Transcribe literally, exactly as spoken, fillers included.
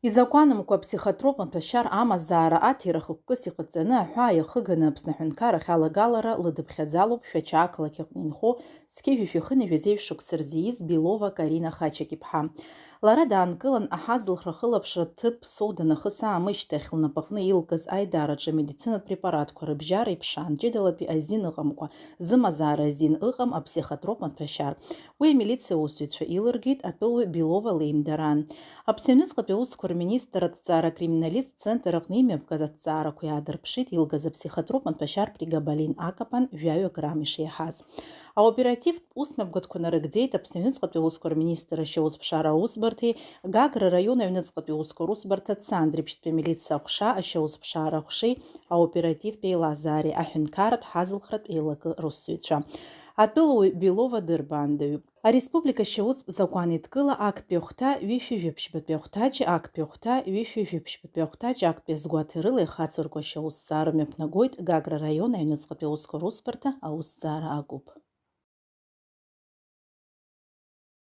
Изакәанымкәа аԥсихотропматә ашьар амазаара аҭира хықәкыс иҟаҵаны аҳәаа иахыганы Аԥсны аҳәынҭқарахь алагалара лыдыԥхьаӡалоуп Шәача ақалақь аҟны инхо зқьи жәшәи хынҩажәи жәеиза шықәса рзы ииз Белова Карина Хачак-иԥҳа. Лара даанкылан, аҳазлхра ахылаԥшра ҭыԥ Соу данахыс аамышьҭахь, лнапаҟны илкыз аидараҿы амедицинатә препаратқәа рыбжьара иԥшаан, ҷыдалатәи азин ыҟамкәа, зымазаара азин ыҟам аԥсихотропматә ашьар. Уи амилициа аусзуҩцәа илыргеит атәылауаҩ Белова леимдараан. Аԥсны аҩныҵҟатәи аусқәа рминистр аҭҵаара акриминалисттә центр аҟны имҩаԥгаз аҭҵаарақәа иаадырԥшит илгаз аԥсихотропматә ашьар прегабалин акапан жәаҩа грамм ишеиҳаз. Аоперативтә усмҩаԥгатәқәа нарыгӡеит Аԥсны аҩныҵҟатәи аусқәа рминистр ашьаусԥшаара аусбарҭеи, Гагра араион аҩныҵҟатәи аусқәа русбарҭа Цандрыԥшьтәи амилициа аҟәша ашьаусԥшаара аҟәшеи аоперативтә еилазаареи аҳәынҭқарратә ҳазылхратә еилакы русзуҩцәа. Атәылауаҩ Белова дырбаандаҩуп. Ареспублика ашьаустә закәан еидкыла актәи ахәҭа ҩышәи жәиԥшьбатәи ахәҭаҷи актәи ахәҭа ҩышәи жәиԥшьбатәи ахәҭаҷи актәи азгәаҭарыла ихацырку ашьаусҭҵаара мҩаԥнагоит Гагра араион аҩныҵҟатәи аусқәа русбарҭа аусҭҵаара агәыԥ.